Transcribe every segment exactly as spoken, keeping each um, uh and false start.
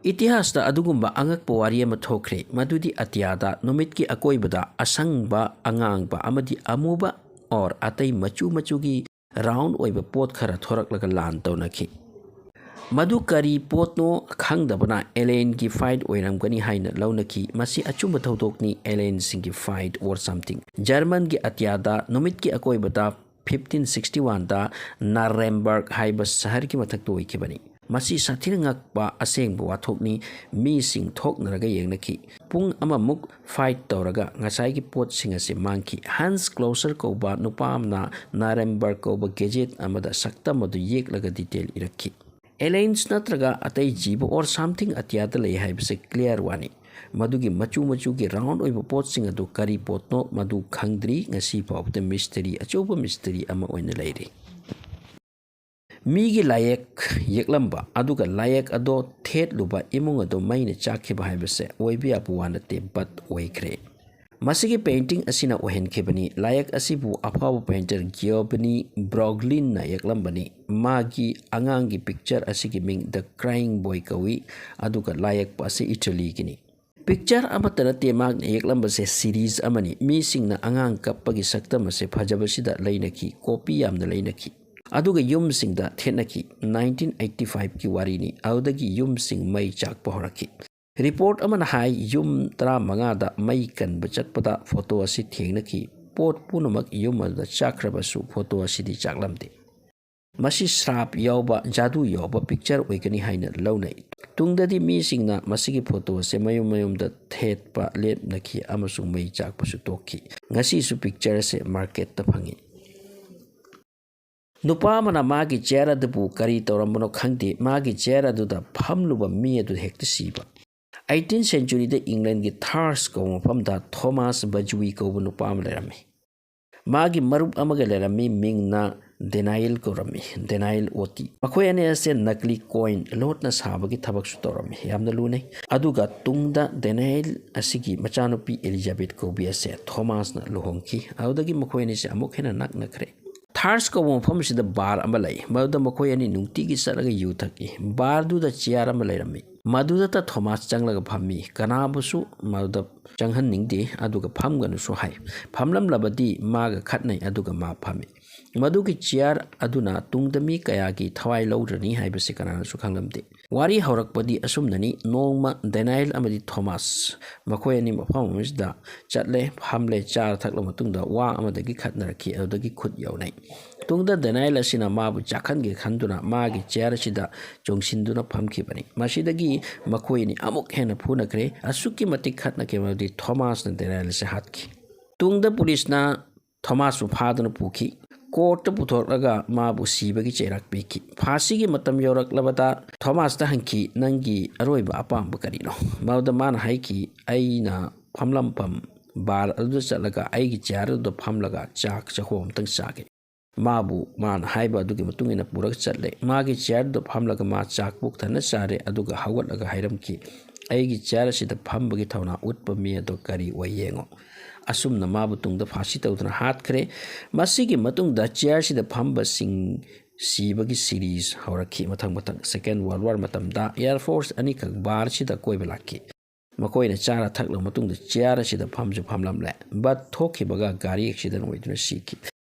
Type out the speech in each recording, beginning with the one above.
ꯏꯇꯤꯍꯥꯁꯇ ꯑꯗꯨꯒꯨꯝꯕ ꯑꯉꯛꯄ ꯋꯥꯔꯤ ꯑꯃ ꯊꯣꯛꯈ꯭ꯔꯦ, ꯃꯗꯨꯗꯤ ꯑꯇꯤꯌꯥꯗ ꯅꯨꯃꯤꯠꯀꯤ ꯑꯀꯣꯏꯕꯗ ꯑꯁꯪꯕ, ꯑꯉꯥꯡꯕ ꯑꯃꯗꯤ ꯑꯃꯨꯕ or ꯑꯇꯩ ꯃꯆꯨ ꯃꯆꯨꯒꯤ round ꯑꯣꯏꯕ ꯄꯣꯠ ꯈꯔ ꯊꯣꯔꯛꯂꯒ ꯂꯥꯟ ꯇꯧꯅꯈꯤ꯫ ꯃꯗꯨ ꯀꯔꯤ ꯄꯣꯠꯅꯣ ꯈꯪꯗꯕꯅ alienꯒꯤ fight ꯑꯣꯏꯔꯝꯒꯅꯤ ꯍꯥꯏꯅ ꯂꯧꯅꯈꯤ꯫ ꯃꯁꯤ ꯑꯆꯨꯝꯕ ꯊꯧꯗꯣꯛꯅꯤ꯫ Alienꯁꯤꯡꯒꯤ fight or something꯫ ꯖꯔꯃꯟꯒꯤ ꯑꯇꯤꯌꯥꯗ ꯅꯨꯃꯤꯠꯀꯤ ꯑꯀꯣꯏꯕꯗ fifteen sixty oneꯗ Nuremberg ꯍꯥꯏꯕ ꯁꯍꯔꯒꯤ ꯃꯊꯛꯇ ꯑꯣꯏꯈꯤꯕꯅꯤ꯫ ꯃꯁꯤ ꯁꯥꯊꯤꯅ ꯉꯛꯄ ꯑꯁꯦꯡꯕ ꯋꯥꯊꯣꯛꯅꯤ꯫ ꯃꯤꯁꯤꯡ ꯊꯣꯛꯅꯔꯒ ꯌꯦꯡꯅꯈꯤ꯫ ꯄꯨꯡ ꯑꯃꯃꯨꯛ fight ꯇꯧꯔꯒ ꯉꯁꯥꯏꯒꯤ ꯄꯣꯠꯁꯤꯡ ꯑꯁꯤ ꯃꯥꯡꯈꯤ꯫ Hans Clauser ꯀꯧꯕ ꯅꯨꯄꯥ ꯑꯃꯅ Nuremberg ꯀꯧꯕ gazette ꯑꯃꯗ ꯁꯛꯇꯝ ꯑꯗꯨ ꯌꯦꯛꯂꯒ detail ꯏꯔꯛꯈꯤ꯫ Aliens ꯅꯠꯇ꯭ꯔꯒ ꯑꯇꯩ ꯖꯤꯕ or something ꯑꯇꯤꯌꯥꯗ ꯂꯩ ꯍꯥꯏꯕꯁꯤ clear ꯋꯥꯅꯤ꯫ ꯃꯗꯨꯒꯤ ꯃꯆꯨ ꯃꯆꯨꯒꯤ round ꯑꯣꯏꯕ ꯄꯣꯠꯁꯤꯡ ꯑꯗꯨ ꯀꯔꯤ ꯄꯣꯠꯅꯣ, ꯃꯗꯨ ꯈꯪꯗ꯭ꯔꯤ꯫ ꯉꯁꯤ ꯐꯥꯎꯕꯗ mystery, ꯑꯆꯧꯕ mystery ꯑꯃ ꯑꯣꯏꯅ ꯂꯩꯔꯤ꯫ ꯃꯤꯒꯤ ꯂꯥꯏꯌꯦꯛ ꯌꯦꯛꯂꯝꯕ ꯑꯗꯨꯒ ꯂꯥꯏꯌꯦꯛ ꯑꯗꯣ ꯊꯦꯠꯂꯨꯕ ꯏꯃꯨꯡ ꯑꯗꯨ ꯃꯩꯅ ꯆꯥꯛꯈꯤꯕ ꯍꯥꯏꯕꯁꯦ ꯑꯣꯏꯕ ꯌꯥꯕ ꯋꯥ ꯅꯠꯇꯦ, but ꯑꯣꯏꯈ꯭ꯔꯦ꯫ ꯃꯁꯤꯒꯤ painting ꯑꯁꯤꯅ ꯑꯣꯏꯍꯟꯈꯤꯕꯅꯤ꯫ ꯂꯥꯏꯌꯦꯛ ꯑꯁꯤꯕꯨ ꯑꯐꯥꯎꯕ painter Giovanni Borghellina ꯌꯦꯛꯂꯝꯕꯅꯤ꯫ ꯃꯥꯒꯤ ꯑꯉꯥꯡꯒꯤ picture ꯑꯁꯤꯒꯤ ꯃꯤꯡ The Crying Boy ꯀꯧꯏ, ꯑꯗꯨꯒ ꯂꯥꯏꯌꯦꯛꯄ ꯑꯁꯤ Italyꯒꯤꯅꯤ꯫ Picture ꯑꯃꯠꯇ ꯅꯠꯇꯦ ꯃꯍꯥꯛꯅ ꯌꯦꯛꯂꯝꯕꯁꯦ, series ꯑꯃꯅꯤ꯫ ꯃꯤꯁꯤꯡꯅ ꯑꯉꯥꯡ ꯀꯞꯄꯒꯤ ꯁꯛꯇꯝ ꯑꯁꯦ ꯐꯖꯕꯁꯤꯗ ꯂꯩꯅꯈꯤ, copy ꯌꯥꯝꯅ ꯂꯩꯅꯈꯤ꯫ ꯑꯗꯨꯒ ꯌꯨꯝꯁꯤꯡꯗ ꯊꯦꯠꯅꯈꯤ꯫ Nineteen eighty fiveꯀꯤ ꯋꯥꯔꯤꯅꯤ꯫ ꯑꯗꯨꯗꯒꯤ ꯌꯨꯝꯁꯤꯡ ꯃꯩ ꯆꯥꯛꯄ ꯍꯧꯔꯛꯈꯤ꯫ Report ꯑꯃꯅ ꯍꯥꯏ, ꯌꯨꯝ ꯇꯔꯥꯃꯉꯥꯗ ꯃꯩ ꯀꯟꯕ ꯆꯠꯄꯗ photo ꯑꯁꯤ ꯊꯦꯡꯅꯈꯤ꯫ ꯄꯣꯠ ꯄꯨꯝꯅꯃꯛ ꯌꯨꯝ ꯑꯗꯨꯗ ꯆꯥꯛꯈ꯭ꯔꯕꯁꯨ photo ꯑꯁꯤꯗꯤ ꯆꯥꯛꯂꯝꯗꯦ꯫ ꯃꯁꯤ ꯁ꯭ꯔꯥꯞ ꯌꯥꯎꯕ, ꯖꯥꯗꯨ ꯌꯥꯎꯕ picture ꯑꯣꯏꯒꯅꯤ ꯍꯥꯏꯅ ꯂꯧꯅꯩ꯫ ꯇꯨꯡꯗꯗꯤ ꯃꯤꯁꯤꯡꯅ ꯃꯁꯤꯒꯤ photo ꯑꯁꯤ ꯃꯌꯨꯝ ꯃꯌꯨꯝꯗ ꯊꯦꯠꯄ ꯂꯦꯞꯅꯈꯤ ꯑꯃꯁꯨꯡ ꯃꯩ ꯆꯥꯛꯄꯁꯨ ꯇꯣꯛꯈꯤ꯫ ꯉꯁꯤꯁꯨ picture ꯑꯁꯤ marketꯇ ꯐꯪꯏ꯫ ꯅꯨꯄꯥ ꯑꯃꯅ ꯃꯥꯒꯤ chair ꯑꯗꯨꯕꯨ ꯀꯔꯤ ꯇꯧꯔꯝꯕꯅꯣ ꯈꯪꯗꯦ, ꯃꯥꯒꯤ chair ꯑꯗꯨꯗ ꯐꯝꯂꯨꯕ ꯃꯤ ꯑꯗꯨ ꯍꯦꯛꯇ ꯁꯤꯕ꯫ Eighteenth centuryꯗ Englandꯒꯤ Thurles ꯀꯧꯕ ꯃꯐꯝꯗ Thomas Badgley ꯀꯧꯕ ꯅꯨꯄꯥ ꯑꯃ ꯂꯩꯔꯝꯃꯤ꯫ ꯃꯥꯒꯤ ꯃꯔꯨꯞ ꯑꯃꯒ ꯂꯩꯔꯝꯃꯤ, ꯃꯤꯡꯅ Daniel ꯀꯧꯔꯝꯃꯤ, Daniel Oates꯫ ꯃꯈꯣꯏ ꯑꯅꯤ ꯑꯁꯦ ꯅꯀꯂꯤ coin ꯂꯣꯠꯅ ꯁꯥꯕꯒꯤ ꯊꯕꯛꯁꯨ ꯇꯧꯔꯝꯃꯤ, ꯌꯥꯝꯅ ꯂꯨꯅꯩ꯫ ꯑꯗꯨꯒ ꯇꯨꯡꯗ Daniel ꯑꯁꯤꯒꯤ ꯃꯆꯥꯅꯨꯄꯤ Elizabeth ꯀꯧꯕꯤ ꯑꯁꯦ Thomasꯅ ꯂꯨꯍꯣꯡꯈꯤ꯫ ꯑꯗꯨꯗꯒꯤ ꯃꯈꯣꯏ ꯑꯅꯤꯁꯦ ꯑꯃꯨꯛ ꯍꯦꯟꯅ ꯅꯛꯅꯈ꯭ꯔꯦ꯫ Thurles ꯀꯧꯕ ꯃꯐꯝ ꯑꯁꯤꯗ bar ꯑꯃ ꯂꯩ, ꯃꯗꯨꯗ ꯃꯈꯣꯏ ꯑꯅꯤ ꯅꯨꯡꯇꯤꯒꯤ ꯆꯠꯂꯒ ꯌꯨ ꯊꯛꯏ꯫ Barꯗꯨꯗ chair ꯑꯃ ꯂꯩꯔꯝꯃꯤ꯫ ꯃꯗꯨꯗꯇ ꯊꯣꯃꯥꯁ ꯆꯪꯂꯒ ꯐꯝꯃꯤ꯫ ꯀꯅꯥꯕꯨꯁꯨ ꯃꯗꯨꯗ ꯆꯪꯍꯟꯅꯤꯡꯗꯦ, ꯑꯗꯨꯒ ꯐꯝꯒꯅꯨꯁꯨ ꯍꯥꯏ꯫ ꯐꯝꯂꯝꯂꯕꯗꯤ ꯃꯥꯒ ꯈꯠꯅꯩ, ꯑꯗꯨꯒ ꯃꯥ ꯐꯝꯃꯤ꯫ ꯃꯗꯨꯒꯤ ꯆꯤꯌꯥꯔ ꯑꯗꯨꯅ ꯇꯨꯡꯗ ꯃꯤ ꯀꯌꯥꯒꯤ ꯊꯋꯥꯏ ꯂꯧꯔꯅꯤ ꯍꯥꯏꯕꯁꯤ ꯀꯅꯥꯅꯁꯨ ꯈꯪꯂꯝꯗꯦ꯫ ꯋꯥꯔꯤ ꯍꯧꯔꯛꯄꯗꯤ ꯑꯁꯨꯝꯅꯅꯤ: ꯅꯣꯡꯃ ꯗꯦꯅꯥꯏꯜ ꯑꯃꯗꯤ ꯊꯣꯃꯥꯁ ꯃꯈꯣꯏ ꯑꯅꯤ ꯃꯐꯝ ꯑꯃꯁꯤꯗ ꯆꯠꯂꯦ, ꯐꯝꯂꯦ, ꯆꯥꯔ ꯊꯛꯂꯕ ꯃꯇꯨꯡꯗ ꯋꯥ ꯑꯃꯗꯒꯤ ꯈꯠꯅꯔꯛꯈꯤ, ꯑꯗꯨꯗꯒꯤ ꯈꯨꯠ ꯌꯧꯅꯩ꯫ ꯇꯨꯡꯗ ꯗꯦꯅꯥꯏꯜ ꯑꯁꯤꯅ ꯃꯥꯕꯨ ꯆꯥꯛꯍꯟꯒꯦ ꯈꯟꯗꯨꯅ ꯃꯥꯒꯤ ꯆꯤꯌꯥꯔ ꯑꯁꯤꯗ ꯆꯣꯡꯁꯤꯟꯗꯨꯅ ꯐꯝꯈꯤꯕꯅꯤ꯫ ꯃꯁꯤꯗꯒꯤ ꯃꯈꯣꯏ ꯑꯅꯤ ꯑꯃꯨꯛ ꯍꯦꯟꯅ ꯐꯨꯅꯈ꯭ꯔꯦ꯫ ꯑꯁꯨꯛꯀꯤ ꯃꯇꯤꯛ ꯈꯠꯅꯈꯤꯕ ꯃꯔꯝꯗꯤ ꯊꯣꯃꯥꯁꯅ ꯗꯦꯅꯥꯏꯜ ꯑꯁꯤ ꯍꯥꯠꯈꯤ꯫ ꯇꯨꯡꯗ ꯄꯨꯂꯤꯁꯅ ꯊꯣꯃꯥꯁꯄꯨ ꯐꯥꯗꯨꯅ ꯄꯨꯈꯤ꯫ ꯀꯣꯔꯠꯇ ꯄꯨꯊꯣꯛꯂꯒ ꯃꯥꯕꯨ ꯁꯤꯕꯒꯤ ꯆꯩꯔꯥꯛ ꯄꯤꯈꯤ꯫ ꯐꯥꯁꯤꯒꯤ ꯃꯇꯝ ꯌꯧꯔꯛꯂꯕꯗ ꯊꯣꯃꯥꯁꯇ ꯍꯪꯈꯤ, "ꯅꯪꯒꯤ ꯑꯔꯣꯏꯕ ꯑꯄꯥꯝꯕ ꯀꯔꯤꯅꯣ?" ꯃꯗꯨꯗ ꯃꯥꯅ ꯍꯥꯏꯈꯤ, "ꯑꯩꯅ ꯐꯝꯂꯝꯐꯝ ꯕꯥꯔ ꯑꯗꯨꯗ ꯆꯠꯂꯒ ꯑꯩꯒꯤ ꯆꯤꯌꯥꯔ ꯑꯗꯨꯗ ꯐꯝꯂꯒ ꯆꯥꯛ ꯆꯈꯣꯝ ꯑꯃꯇꯪ ꯆꯥꯒꯦ꯫" ꯃꯥꯕꯨ ꯃꯥꯅ ꯍꯥꯏꯕ ꯑꯗꯨꯒꯤ ꯃꯇꯨꯡ ꯏꯟꯅ ꯄꯨꯔꯒ ꯆꯠꯂꯦ꯫ ꯃꯥꯒꯤ ꯆꯤꯌꯥꯔꯗꯨꯗ ꯐꯝꯂꯒ ꯃꯥ ꯆꯥꯛ ꯄꯨꯛ ꯊꯟꯅ ꯆꯥꯔꯦ, ꯑꯗꯨꯒ ꯍꯧꯒꯠꯂꯒ ꯍꯥꯏꯔꯝꯈꯤ, "ꯑꯩꯒꯤ ꯆꯤꯌꯥꯔ ꯑꯁꯤꯗ ꯐꯝꯕꯒꯤ ꯊꯧꯅꯥ ꯎꯠꯄ ꯃꯤ ꯑꯗꯨ ꯀꯔꯤ ꯑꯣꯏ ꯌꯦꯡꯉꯣ꯫" ꯑꯁꯨꯝꯅ ꯃꯥꯕꯨ ꯇꯨꯡꯗ ꯐꯥꯁꯤ ꯇꯧꯗꯨꯅ ꯍꯥꯠꯈ꯭ꯔꯦ꯫ ꯃꯁꯤꯒꯤ ꯃꯇꯨꯡꯗ ꯆꯤꯌꯥꯔꯁꯤꯗ ꯐꯝꯕꯁꯤꯡ ꯁꯤꯕꯒꯤ ꯁꯤꯔꯤꯁ ꯍꯧꯔꯛꯈꯤ꯫ ꯃꯊꯪ ꯃꯊꯪ Second World War ꯃꯇꯝꯗ Air Force ꯑꯅꯤꯈꯛ ꯕꯥꯔꯁꯤꯗ ꯀꯣꯏꯕ ꯂꯥꯛꯈꯤ꯫ ꯃꯈꯣꯏꯅ ꯆꯥꯔ ꯊꯛꯂꯕ ꯃꯇꯨꯡꯗ ꯆꯤꯌꯥꯔ ꯑꯁꯤꯗ ꯐꯝꯁꯨ ꯐꯝꯂꯝꯂꯦ꯫ ꯕꯠ ꯊꯣꯛꯈꯤꯕꯒ ꯒꯥꯔꯤ ꯑꯦꯛꯁꯤꯗꯦꯟ ꯑꯣꯏꯗꯨꯅ ꯁꯤꯈꯤ꯫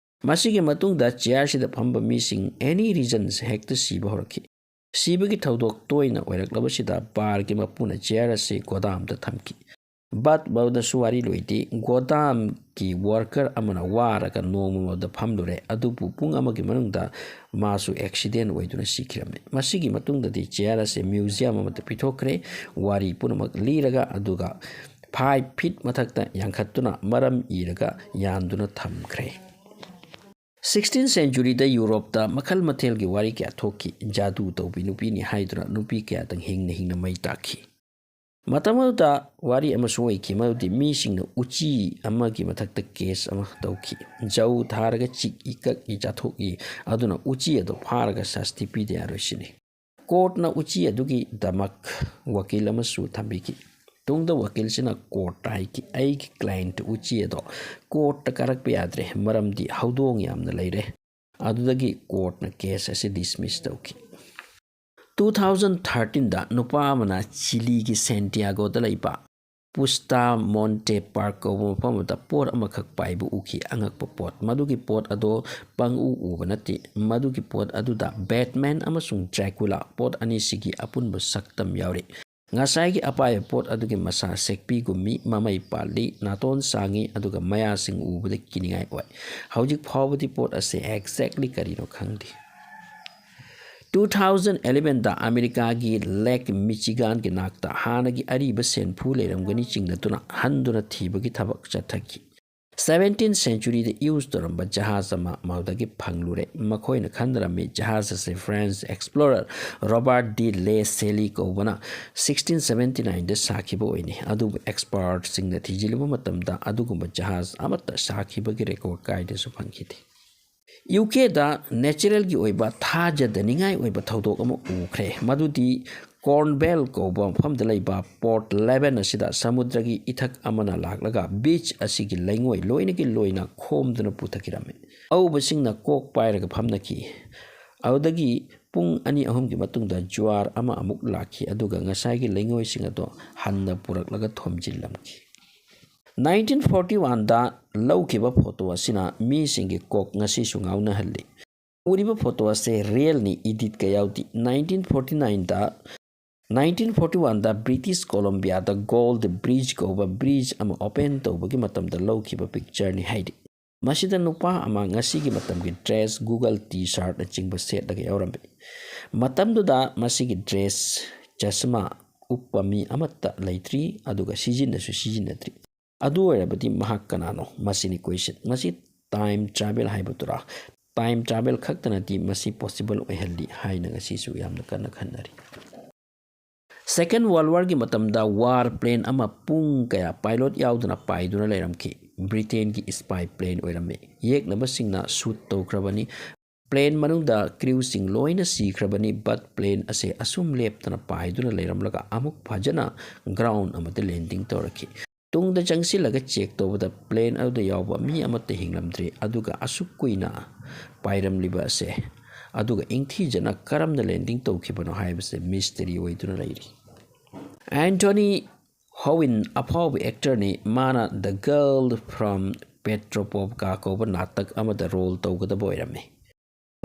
ꯃꯁꯤꯒꯤ ꯃꯇꯨꯡꯗ ꯆꯤꯌꯥꯔꯁꯤꯗ ꯐꯝꯕ ꯃꯤꯁꯤꯡ any reasons ꯍꯦꯛꯇ ꯁꯤꯕ ꯍꯧꯔꯛꯈꯤ꯫ ꯁꯤꯕꯒꯤ ꯊꯧꯗꯣꯛ ꯇꯣꯏꯅ ꯑꯣꯏꯔꯛꯂꯕꯁꯤꯗ ꯕꯥꯔꯒꯤ ꯃꯄꯨꯅ ꯆꯤꯌꯥꯔ ꯑꯁꯤ ꯒꯣꯗꯥꯝꯗ ꯊꯝꯈꯤ꯫ ꯕꯠ ꯃꯗꯨꯗꯁꯨ ꯋꯥꯔꯤ ꯂꯣꯏꯗꯦ꯫ ꯒꯣꯗꯥꯝꯒꯤ ꯋꯥꯔꯀꯔ ꯑꯃꯅ ꯋꯥꯔꯒ ꯅꯣꯡꯃ ꯃꯗꯨꯗ ꯐꯝꯂꯨꯔꯦ, ꯑꯗꯨꯕꯨ ꯄꯨꯡ ꯑꯃꯒꯤ ꯃꯅꯨꯡꯗ ꯃꯥꯁꯨ ꯑꯦꯛꯁꯤꯗꯦꯟ ꯑꯣꯏꯗꯨꯅ ꯁꯤꯈꯤꯔꯝꯃꯤ꯫ ꯃꯁꯤꯒꯤ ꯃꯇꯨꯡꯗꯗꯤ ꯆꯤꯌꯥꯔ ꯑꯁꯤ ꯃ꯭ꯌꯨꯖꯤꯌꯝ ꯑꯃꯗ ꯄꯤꯊꯣꯛꯈ꯭ꯔꯦ꯫ ꯋꯥꯔꯤ ꯄꯨꯝꯅꯃꯛ ꯂꯤꯔꯒ, ꯑꯗꯨꯒ ꯐꯥꯏꯚ ꯐꯤꯠ ꯃꯊꯛꯇ ꯌꯥꯡꯈꯠꯇꯨꯅ ꯃꯔꯝ ꯏꯔꯒ ꯌꯥꯟꯗꯨꯅ ꯊꯝꯈ꯭ꯔꯦ꯫ Sixteenth centuryꯗ ꯌꯨꯔꯣꯞꯇ ꯃꯈꯜ ꯃꯊꯦꯜꯒꯤ ꯋꯥꯔꯤ ꯀꯌꯥ ꯊꯣꯛꯈꯤ꯫ ꯖꯥꯗꯨ ꯇꯧꯕꯤ ꯅꯨꯄꯤꯅꯤ ꯍꯥꯏꯗꯨꯅ ꯅꯨꯄꯤ ꯀꯌꯥꯇꯪ ꯍꯤꯡꯅ ꯍꯤꯡꯅ ꯃꯩ ꯇꯥꯛꯈꯤ꯫ ꯃꯇꯝ ꯑꯗꯨꯗ ꯋꯥꯔꯤ ꯑꯃꯁꯨ ꯑꯣꯏꯈꯤ, ꯃꯗꯨꯗꯤ ꯃꯤꯁꯤꯡꯅ ꯎꯆꯤ ꯑꯃꯒꯤ ꯃꯊꯛꯇ ꯀꯦꯁ ꯑꯃ ꯇꯧꯈꯤ꯫ ꯖꯧ ꯊꯥꯔꯒ ꯆꯤꯛꯏ, ꯀꯛꯏ, ꯆꯥꯊꯣꯛꯏ, ꯑꯗꯨꯅ ꯎꯆꯤ ꯑꯗꯨ ꯐꯥꯔꯒ ꯁꯥꯁꯇꯤ ꯄꯤꯗ ꯌꯥꯔꯣꯏ ꯁꯤꯅꯤ꯫ ꯀꯣꯔꯠꯅ ꯎꯆꯤ ꯑꯗꯨꯒꯤꯗꯃꯛ ꯋꯀꯤꯜ ꯑꯃꯁꯨ ꯊꯝꯕꯤꯈꯤ꯫ ꯇꯨꯡꯗ ꯋꯀꯤꯜꯁꯤꯅ ꯀꯣꯔꯠꯇ ꯍꯥꯏꯈꯤ, "ꯑꯩꯒꯤ ꯀ꯭ꯂꯥꯏꯟꯠ ꯎꯆꯤ ꯑꯗꯣ ꯀꯣꯔꯠꯇ ꯀꯥꯔꯛꯄ ꯌꯥꯗ꯭ꯔꯦ, ꯃꯔꯝꯗꯤ ꯍꯧꯗꯣꯡ ꯌꯥꯝꯅ ꯂꯩꯔꯦ꯫" ꯑꯗꯨꯗꯒꯤ ꯀꯣꯔꯠꯅ ꯀꯦꯁ ꯑꯁꯤ ꯗꯤꯁꯃꯤꯁ ꯇꯧꯈꯤ꯫ ꯇꯨ ꯊꯥꯎꯖꯟ ꯊꯥꯔꯇꯤꯟꯗ ꯅꯨꯄꯥ ꯑꯃꯅ ꯆꯤꯂꯤꯒꯤ ꯁꯦꯟꯇꯤꯌꯥꯒꯣꯗ ꯂꯩꯕ ꯄꯨꯁꯇꯥ ꯃꯣꯟꯇꯦ ꯄꯥꯔꯛ ꯀꯧꯕ ꯃꯐꯝ ꯑꯗꯨꯗ ꯄꯣꯠ ꯑꯃꯈꯛ ꯄꯥꯏꯕ ꯎꯈꯤ꯫ ꯑꯉꯛꯄ ꯄꯣꯠ꯫ ꯃꯗꯨꯒꯤ ꯄꯣꯠ ꯑꯗꯣ ꯄꯪꯎ ꯎꯕ ꯅꯠꯇꯦ꯫ ꯃꯗꯨꯒꯤ ꯄꯣꯠ ꯑꯗꯨꯗ ꯕꯦꯠꯃꯦꯟ ꯑꯃꯁꯨꯡ ꯗ꯭ꯔꯦꯀꯨꯂꯥ ꯄꯣꯠ ꯑꯅꯤꯁꯤꯒꯤ ꯑꯄꯨꯟꯕ ꯁꯛꯇꯝ ꯌꯥꯎꯔꯤ꯫ ꯉꯁꯥꯏꯒꯤ ꯑꯄꯥꯏꯕ ꯄꯣꯠ ꯑꯗꯨꯒꯤ ꯃꯁꯥ ꯁꯦꯛꯄꯤꯒꯨꯝꯃꯤ, ꯃꯃꯩ ꯄꯥꯜꯂꯤ, ꯅꯥꯇꯣꯟ ꯁꯥꯡꯉꯤ, ꯑꯗꯨꯒ ꯃꯌꯥꯁꯤꯡ ꯎꯕꯗ ꯀꯤꯅꯤꯡꯉꯥꯏ ꯑꯣꯏ꯫ ꯍꯧꯖꯤꯛ ꯐꯥꯎꯕꯗꯤ ꯄꯣꯠ ꯑꯁꯦ exactly ꯀꯔꯤꯅꯣ ꯈꯪꯗꯦ꯫ ꯇꯨ ꯊꯥꯎꯖꯟ ꯑꯦꯂꯦꯚꯦꯟꯗ ꯑꯃꯦꯔꯤꯀꯥꯒꯤ ꯂꯦꯛ ꯃꯤꯆꯤꯒꯥꯟꯒꯤ ꯅꯥꯛꯇ ꯍꯥꯟꯅꯒꯤ ꯑꯔꯤꯕ ꯁꯦꯟꯐꯨ ꯂꯩꯔꯝꯒꯅꯤ ꯆꯤꯡꯅꯗꯨꯅ ꯍꯟꯗꯨꯅ ꯊꯤꯕꯒꯤ ꯊꯕꯛ ꯆꯠꯊꯈꯤ꯫ ꯁꯚꯦꯟꯇꯤꯟ ꯁꯦꯟꯆꯨꯔꯤꯗ ꯌꯨꯁ ꯇꯧꯔꯝꯕ ꯖꯍꯥꯖ ꯑꯃ ꯃꯗꯨꯗꯒꯤ ꯐꯪꯂꯨꯔꯦ꯫ ꯃꯈꯣꯏꯅ ꯈꯟꯅꯔꯝꯃꯤ ꯖꯍꯥꯖ ꯑꯁꯤ ꯐ꯭ꯔꯦꯟꯁ ꯑꯦꯛꯁꯄ꯭ꯂꯣꯔꯔ ꯔꯣꯕꯥꯔꯠ ꯗꯤ ꯂꯦ ꯁꯦꯂꯤ ꯀꯧꯕꯅ ꯁꯤꯛꯁꯇꯤꯟ ꯁꯚꯦꯟꯇꯤ ꯅꯥꯏꯟꯗ ꯁꯥꯈꯤꯕ ꯑꯣꯏꯅꯤ꯫ ꯑꯗꯨꯕꯨ ꯑꯦꯛꯁꯄꯔꯠꯁꯤꯡꯅ ꯊꯤꯖꯤꯜꯂꯨꯕ ꯃꯇꯝꯗ ꯑꯗꯨꯒꯨꯝꯕ ꯖꯍꯥꯖ ꯑꯃꯠꯇ ꯁꯥꯈꯤꯕꯒꯤ ꯔꯦꯀꯣꯔꯗ ꯀꯥꯏꯗꯁꯨ ꯐꯪꯈꯤꯗꯦ꯫ ꯌꯨ ꯀꯦꯗ ꯅꯦꯆꯔꯦꯜꯒꯤ ꯑꯣꯏꯕ ꯊꯥꯖꯗꯅꯤꯡꯉꯥꯏ ꯑꯣꯏꯕ ꯊꯧꯗꯣꯛ ꯑꯃ ꯎꯈ꯭ꯔꯦ, ꯃꯗꯨꯗꯤ ꯀꯣꯔꯟꯕꯦꯜ ꯀꯧꯕ ꯃꯐꯝꯗ ꯂꯩꯕ ꯄꯣꯔꯠ ꯂꯦꯕꯟ ꯑꯁꯤꯗ ꯁꯃꯨꯗ꯭ꯔꯒꯤ ꯏꯊꯛ ꯑꯃꯅ ꯂꯥꯛꯂꯒ ꯕꯤꯆ ꯑꯁꯤꯒꯤ ꯂꯩꯉꯣꯏ ꯂꯣꯏꯅꯒꯤ ꯂꯣꯏꯅ ꯈꯣꯝꯗꯨꯅ ꯄꯨꯊꯈꯤꯔꯝꯃꯤ꯫ ꯑꯎꯕꯁꯤꯡꯅ ꯀꯣꯛ ꯄꯥꯏꯔꯒ ꯐꯝꯅꯈꯤ꯫ ꯑꯗꯨꯗꯒꯤ ꯄꯨꯡ ꯑꯅꯤ ꯑꯍꯨꯝꯒꯤ ꯃꯇꯨꯡꯗ ꯖꯨꯋꯥꯔ ꯑꯃ ꯑꯃꯨꯛ ꯂꯥꯛꯈꯤ, ꯑꯗꯨꯒ ꯉꯁꯥꯏꯒꯤ ꯂꯩꯉꯣꯏꯁꯤꯡ ꯑꯗꯣ ꯍꯟꯅ ꯄꯨꯔꯛꯂꯒ ꯊꯣꯝꯖꯤꯜꯂꯝꯈꯤ꯫ ꯅꯥꯏꯟꯇꯤꯟ ꯐꯣꯔꯇꯤ ꯋꯥꯟꯗ ꯂꯧꯈꯤꯕ ꯐꯣꯇꯣ ꯑꯁꯤꯅ ꯃꯤꯁꯤꯡꯒꯤ ꯀꯣꯛ ꯉꯁꯤꯁꯨ ꯉꯥꯎꯅꯍꯜꯂꯤ꯫ ꯎꯔꯤꯕ ꯐꯣꯇꯣ ꯑꯁꯦ ꯔꯤꯌꯦꯜꯅꯤ, ꯏꯗꯤꯠꯀ ꯌꯥꯎꯗꯦ꯫ ꯅꯥꯏꯟꯇꯤꯟ ꯐꯣꯔꯇꯤ ꯅꯥꯏꯟꯗ, ꯅꯥꯏꯟꯇꯤꯟ ꯐꯣꯔꯇꯤ ꯋꯥꯟꯗ ꯕ꯭ꯔꯤꯇꯤꯁ ꯀꯣꯂꯣꯝꯕꯤꯌꯥꯗ ꯒꯣꯜꯗ ꯕ꯭ꯔꯤꯖ ꯀꯧꯕ ꯕ꯭ꯔꯤꯖ ꯑꯃ ꯑꯣꯄꯦꯟ ꯇꯧꯕꯒꯤ ꯃꯇꯝꯗ ꯂꯧꯈꯤꯕ ꯄꯤꯛꯆꯔꯅꯤ ꯍꯥꯏꯔꯤ꯫ ꯃꯁꯤꯗ ꯅꯨꯄꯥ ꯑꯃ ꯉꯁꯤꯒꯤ ꯃꯇꯝꯒꯤ ꯗ꯭ꯔꯦꯁ, ꯒꯨꯒꯜ ꯇꯤ ꯁꯥꯔꯠꯅꯆꯤꯡꯕ ꯁꯦꯠꯂꯒ ꯌꯥꯎꯔꯝꯃꯤ꯫ ꯃꯇꯝꯗꯨꯗ ꯃꯁꯤꯒꯤ ꯗ꯭ꯔꯦꯁ, ꯆꯁꯃꯥ ꯎꯞꯄ ꯃꯤ ꯑꯃꯠꯇ ꯂꯩꯇ꯭ꯔꯤ, ꯑꯗꯨꯒ ꯁꯤꯖꯤꯟꯅꯁꯨ ꯁꯤꯖꯤꯟꯅꯗ꯭ꯔꯤ꯫ ꯑꯗꯨ ꯑꯣꯏꯔꯕꯗꯤ ꯃꯍꯥꯛ ꯀꯅꯥꯅꯣ? ꯃꯁꯤꯅꯤ ꯀꯣꯏꯁꯟ꯫ ꯃꯁꯤ ꯇꯥꯏꯝ ꯇ꯭ꯔꯥꯚꯦꯜ ꯍꯥꯏꯕꯗꯨꯔꯥ? ꯇꯥꯏꯝ ꯇ꯭ꯔꯥꯚꯦꯜ ꯈꯛꯇꯅꯗꯤ ꯃꯁꯤ ꯄꯣꯁꯤꯕꯜ ꯑꯣꯏꯍꯜꯂꯤ ꯍꯥꯏꯅ ꯉꯁꯤꯁꯨ ꯌꯥꯝꯅ ꯀꯟꯅ ꯈꯟꯅꯔꯤ꯫ ꯁꯦꯀꯦꯟ ꯋꯥꯔꯜ ꯋꯥꯔꯒꯤ ꯃꯇꯝꯗ ꯋꯥꯔ ꯄ꯭ꯂꯦꯟ ꯑꯃ ꯄꯨꯡ ꯀꯌꯥ ꯄꯥꯏꯂꯣꯠ ꯌꯥꯎꯗꯅ ꯄꯥꯏꯗꯨꯅ ꯂꯩꯔꯝꯈꯤ꯫ ꯕ꯭ꯔꯤꯇꯦꯟꯒꯤ ꯁ꯭ꯄꯥꯏ ꯄ꯭ꯂꯦꯟ ꯑꯣꯏꯔꯝꯃꯤ꯫ ꯌꯦꯛꯅꯕꯁꯤꯡꯅ ꯁꯨꯠ ꯇꯧꯈ꯭ꯔꯕꯅꯤ꯫ ꯄ꯭ꯂꯦꯟ ꯃꯅꯨꯡꯗ ꯀ꯭ꯔꯤꯎꯁꯤꯡ ꯂꯣꯏꯅ ꯁꯤꯈ꯭ꯔꯕꯅꯤ, but ꯄ꯭ꯂꯦꯟ ꯑꯁꯦ ꯑꯁꯨꯝ ꯂꯦꯞꯇꯅ ꯄꯥꯏꯗꯨꯅ ꯂꯩꯔꯝꯂꯒ ꯑꯃꯨꯛ ꯐꯖꯅ ꯒ꯭ꯔꯥꯎꯟ ꯑꯃꯗ ꯂꯦꯟꯗꯤꯡ ꯇꯧꯔꯛꯈꯤ꯫ ꯇꯨꯡꯗ ꯆꯪꯁꯤꯜꯂꯒ ꯆꯦꯛ ꯇꯧꯕꯗ ꯄ꯭ꯂꯦꯟ ꯑꯗꯨꯗ ꯌꯥꯎꯕ ꯃꯤ ꯑꯃꯠꯇ ꯍꯤꯡꯂꯝꯗ꯭ꯔꯦ, ꯑꯗꯨꯒ ꯑꯁꯨꯛ ꯀꯨꯏꯅ ꯄꯥꯏꯔꯝꯂꯤꯕ ꯑꯁꯦ ꯑꯗꯨꯒ ꯏꯪꯊꯤꯖꯅ ꯀꯔꯝꯅ ꯂꯦꯟꯗꯤꯡ ꯇꯧꯈꯤꯕꯅꯣ ꯍꯥꯏꯕꯁꯦ ꯃꯤꯁꯇꯔꯤ ꯑꯣꯏꯗꯨꯅ ꯂꯩꯔꯤ꯫ ꯑꯦꯟꯊꯣꯅꯤ ꯍꯣꯋꯤꯟ ꯑꯐꯥꯎꯕ ꯑꯦꯛꯇꯔꯅꯤ꯫ ꯃꯥꯅ The Girl from Petropavka ꯀꯧꯕ ꯅꯥꯇꯛ ꯑꯃꯗ ꯔꯣꯜ ꯇꯧꯒꯗꯕ ꯑꯣꯏꯔꯝꯃꯤ꯫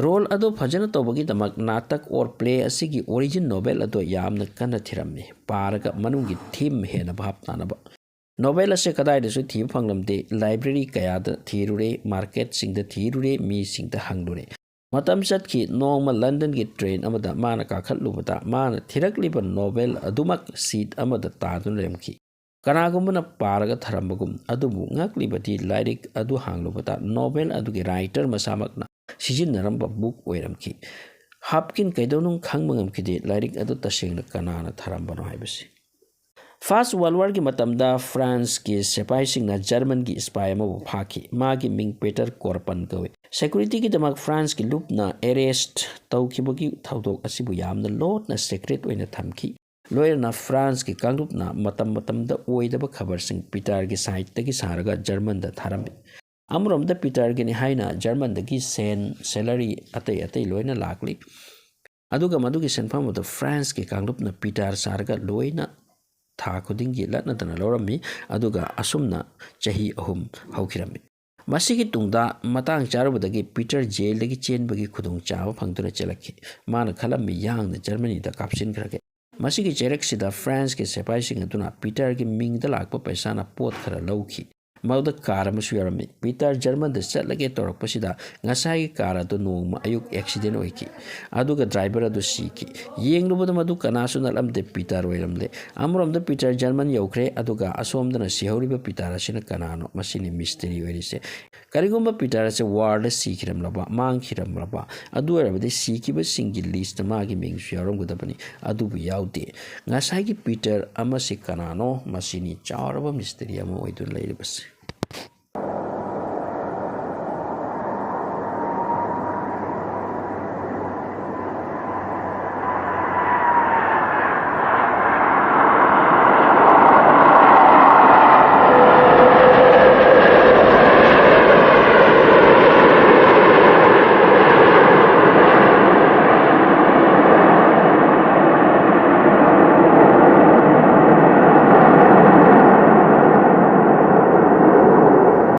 ꯔꯣꯜ ꯑꯗꯨ ꯐꯖꯅ ꯇꯧꯕꯒꯤꯗꯃꯛ ꯅꯥꯇꯛ ꯑꯣꯔ ꯄ꯭ꯂꯦ ꯑꯁꯤꯒꯤ ꯑꯣꯔꯤꯖꯤꯟ ꯅꯣꯕꯦꯜ ꯑꯗꯨ ꯌꯥꯝꯅ ꯀꯟꯅ ꯊꯤꯔꯝꯃꯤ, ꯄꯥꯔꯒ ꯃꯅꯨꯡꯒꯤ ꯊꯤꯝ ꯍꯦꯟꯅ ꯚꯥꯞ ꯇꯥꯅꯕ꯫ ꯅꯣꯕꯦꯜ ꯑꯁꯦ ꯀꯗꯥꯏꯗꯁꯨ ꯊꯤꯕ ꯐꯪꯂꯝꯗꯦ꯫ ꯂꯥꯏꯕ꯭ꯔꯦꯔꯤ ꯀꯌꯥꯗ ꯊꯤꯔꯨꯔꯦ, ꯃꯥꯔꯀꯦꯠꯁꯤꯡꯗ ꯊꯤꯔꯨꯔꯦ, ꯃꯤꯁꯤꯡꯗ ꯍꯪꯂꯨꯔꯦ꯫ ꯃꯇꯝ ꯆꯠꯈꯤ꯫ ꯅꯣꯡꯃ ꯂꯟꯗꯟꯒꯤ ꯇ꯭ꯔꯦꯟ ꯑꯃꯗ ꯃꯥꯅ ꯀꯥꯈꯠꯂꯨꯕꯗ ꯃꯥꯅ ꯊꯤꯔꯛꯂꯤꯕ ꯅꯣꯕꯦꯜ ꯑꯗꯨꯃꯛ ꯁꯤꯠ ꯑꯃꯗ ꯇꯥꯗꯨꯅ ꯂꯩꯔꯝꯈꯤ꯫ ꯀꯅꯥꯒꯨꯝꯕꯅ ꯄꯥꯔꯒ ꯊꯔꯝꯕꯒꯨꯝ꯫ ꯑꯗꯨꯕꯨ ꯉꯛꯂꯤꯕꯗꯤ ꯂꯥꯏꯔꯤꯛ ꯑꯗꯨ ꯍꯥꯡꯂꯨꯕꯗ ꯅꯣꯕꯦꯜ ꯑꯗꯨꯒꯤ ꯔꯥꯏꯇꯔ ꯃꯁꯥꯃꯛꯅ ꯁꯤꯖꯤꯟꯅꯔꯝꯕ ꯕꯨꯛ ꯑꯣꯏꯔꯝꯈꯤ꯫ ꯍꯥꯞꯀꯤꯟ ꯀꯩꯗꯧꯅꯨꯡ ꯈꯪꯕ ꯉꯝꯈꯤꯗꯦ ꯂꯥꯏꯔꯤꯛ ꯑꯗꯨ ꯇꯁꯦꯡꯅ ꯀꯅꯥꯅ ꯊꯔꯝꯕꯅꯣ ꯍꯥꯏꯕꯁꯤ꯫ ꯐꯥꯔꯁ ꯋꯥꯔꯜ ꯋꯥꯔꯒꯤ ꯃꯇꯝꯗ ꯐ꯭ꯔꯥꯟꯁꯀꯤ ꯁꯤꯄꯥꯏꯁꯤꯡꯅ ꯖꯔꯃꯟꯒꯤ ꯁꯤꯄꯥꯏ ꯑꯃꯕꯨ ꯐꯥꯈꯤ꯫ ꯃꯥꯒꯤ ꯃꯤꯡ ꯄꯦꯇꯔ ꯀꯣꯔꯄꯟ ꯀꯧꯏ꯫ ꯁꯦꯀ꯭ꯌꯨꯔꯤꯇꯤꯒꯤꯗꯃꯛ ꯐ꯭ꯔꯥꯟꯁꯀꯤ ꯂꯨꯞꯅ ꯑꯦꯔꯦꯁ꯭ꯠ ꯇꯧꯈꯤꯕꯒꯤ ꯊꯧꯗꯣꯛ ꯑꯁꯤꯕꯨ ꯌꯥꯝꯅ ꯂꯣꯠꯅ ꯁꯦꯀ꯭ꯔꯦꯠ ꯑꯣꯏꯅ ꯊꯝꯈꯤ꯫ ꯂꯣꯏꯅꯅ ꯐ꯭ꯔꯥꯟꯁꯀꯤ ꯀꯥꯡꯂꯨꯞꯅ ꯃꯇꯝ ꯃꯇꯝꯗ ꯑꯣꯏꯗꯕ ꯈꯕꯔꯁꯤꯡ ꯄꯤꯇꯔꯒꯤ ꯁꯥꯏꯠꯇꯒꯤ ꯁꯥꯔꯒ ꯖꯔꯃꯟꯗ ꯊꯥꯔꯝꯃꯤ꯫ ꯑꯃꯔꯣꯝꯗ ꯄꯤꯇꯔꯒꯤꯅꯤ ꯍꯥꯏꯅ ꯖꯔꯃꯟꯗꯒꯤ ꯁꯦꯟ, ꯁꯦꯂꯔꯤ ꯑꯇꯩ ꯑꯇꯩ ꯂꯣꯏꯅ ꯂꯥꯛꯂꯤ꯫ ꯑꯗꯨꯒ ꯃꯗꯨꯒꯤ ꯁꯦꯟꯐꯝ ꯑꯗꯨ ꯐ꯭ꯔꯥꯟꯁꯀꯤ ꯀꯥꯡꯂꯨꯞꯅ ꯄꯤꯇꯔ ꯁꯥꯔꯒ ꯂꯣꯏꯅ ꯊꯥ ꯈꯨꯗꯤꯡꯒꯤ ꯂꯠꯅꯗꯅ ꯂꯧꯔꯝꯃꯤ꯫ ꯑꯗꯨꯒ ꯑꯁꯨꯝꯅ ꯆꯍꯤ ꯑꯍꯨꯝ ꯍꯧꯈꯤꯔꯝꯃꯤ꯫ ꯃꯁꯤꯒꯤ ꯇꯨꯡꯗ ꯃꯇꯥꯡ ꯆꯥꯔꯨꯕꯗꯒꯤ ꯄꯤꯇꯔ ꯖꯦꯜꯗꯒꯤ ꯆꯦꯟꯕꯒꯤ ꯈꯨꯗꯣꯡꯆꯥꯕ ꯐꯪꯗꯨꯅ ꯆꯦꯜꯂꯛꯈꯤ꯫ ꯃꯥꯅ ꯈꯜꯂꯝꯃꯤ, ꯌꯥꯡꯅ ꯖꯔꯃꯅꯤꯗ ꯀꯥꯞꯁꯤꯟꯈ꯭ꯔꯒꯦ꯫ ꯃꯁꯤꯒꯤ ꯆꯩꯔꯛꯁꯤꯗ ꯐ꯭ꯔꯥꯟꯁꯀꯤ ꯁꯤꯄꯥꯏꯁꯤꯡ ꯑꯗꯨꯅ ꯄꯤꯇꯔꯒꯤ ꯃꯤꯡꯗ ꯂꯥꯛꯄ ꯄꯩꯁꯥꯅ ꯄꯣꯠ ꯈꯔ ꯂꯧꯈꯤ꯫ ꯃꯗꯨꯗ ꯀꯥꯔ ꯑꯃꯁꯨ ꯌꯥꯎꯔꯝꯃꯤ꯫ ꯄꯤꯇꯔ ꯖꯔꯃꯟꯗ ꯆꯠꯂꯒꯦ ꯇꯧꯔꯛꯄꯁꯤꯗ ꯉꯁꯥꯏꯒꯤ ꯀꯥꯔ ꯑꯗꯨ ꯅꯣꯡꯃ ꯑꯌꯨꯛ ꯑꯦꯛꯁꯤꯗꯦꯟ ꯑꯣꯏꯈꯤ꯫ ꯑꯗꯨꯒ ꯗ꯭ꯔꯥꯏꯚꯔ ꯑꯗꯨ ꯁꯤꯈꯤ꯫ ꯌꯦꯡꯂꯨꯕꯗ ꯃꯗꯨ ꯀꯅꯥꯁꯨ ꯅꯠꯂꯝꯗꯦ, ꯄꯤꯇꯔ ꯑꯣꯏꯔꯝꯂꯦ꯫ ꯑꯃꯔꯣꯝꯗ ꯄꯤꯇꯔ ꯖꯔꯃꯟ ꯌꯧꯈ꯭ꯔꯦ, ꯑꯗꯨꯒ ꯑꯁꯣꯝꯗꯅ ꯁꯤꯍꯧꯔꯤꯕ ꯄꯤꯇꯔ ꯑꯁꯤꯅ ꯀꯅꯥꯅꯣ? ꯃꯁꯤꯅꯤ ꯃꯤꯁꯇꯔꯤ ꯑꯣꯏꯔꯤꯁꯦ꯫ ꯀꯔꯤꯒꯨꯝꯕ ꯄꯤꯇꯔ ꯑꯁꯦ ꯋꯥꯔꯗ ꯁꯤꯈꯤꯔꯝꯂꯕ, ꯃꯥꯡꯈꯤꯔꯝꯂꯕ, ꯑꯗꯨ ꯑꯣꯏꯔꯕꯗꯤ ꯁꯤꯈꯤꯕꯁꯤꯡꯒꯤ ꯂꯤꯁꯇ ꯃꯥꯒꯤ ꯃꯤꯡꯁꯨ ꯌꯥꯎꯔꯝꯒꯗꯕꯅꯤ꯫ ꯑꯗꯨꯕꯨ ꯌꯥꯎꯗꯦ꯫ ꯉꯁꯥꯏꯒꯤ ꯄꯤꯇꯔ ꯑꯃꯁꯤ ꯀꯅꯥꯅꯣ? ꯃꯁꯤꯅꯤ ꯆꯥꯎꯔꯕ ꯃꯤꯁꯇꯔꯤ ꯑꯃ ꯑꯣꯏꯗꯨꯅ ꯂꯩꯔꯤꯕꯁꯦ꯫